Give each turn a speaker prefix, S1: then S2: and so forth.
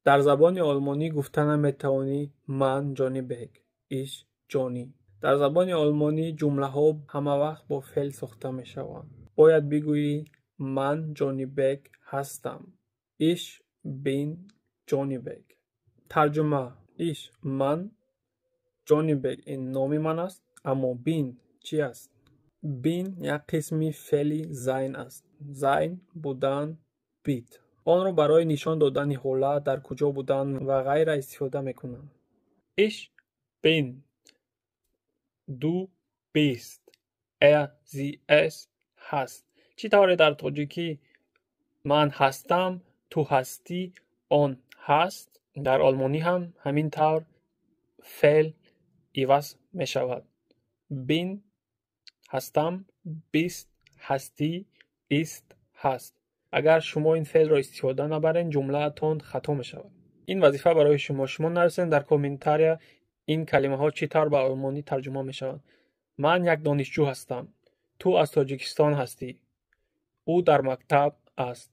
S1: Дар забони олмонӣ гуфта наметавонӣ: ман Ҷонибек, ich Ҷонӣ. Дар забони олмонӣ ҷумлаҳо ҳамавақт бо феъл сохта мешаванд. Бояд бигӯӣ: ман Ҷонибек ҳастам. Ich bin Ҷонибек. Тарҷума: ich ман, Ҷонибек ин номи ман аст, аммо bin чӣ аст? Bin як қисми феъли sein аст. Sein будан, бит. Онро барои нишон додани ҳолат, дар куҷо будан ва ғайра истифода мекунанд. Ich bin, du bist, er, sie, es ҳаст. Чӣ тавре дар тоҷикӣ ман ҳастам, ту ҳастӣ, он ҳаст, дар олмонӣ ҳам ҳамин тавр феъл иваз мешавад. Bin ҳастам, bist ҳастӣ, ist ҳаст. Агар шумо ин феълро истифода набаред, ҷумлаатон хато мешавад. Ин вазифа барои шумо. Шумо нависед дар комментария, ин калимаҳо чӣ тавр ба олмонӣ тарҷума мешаванд. Ман як донишҷӯ ҳастам. Ту аз Тоҷикистон ҳастӣ. Ӯ дар мактаб аст.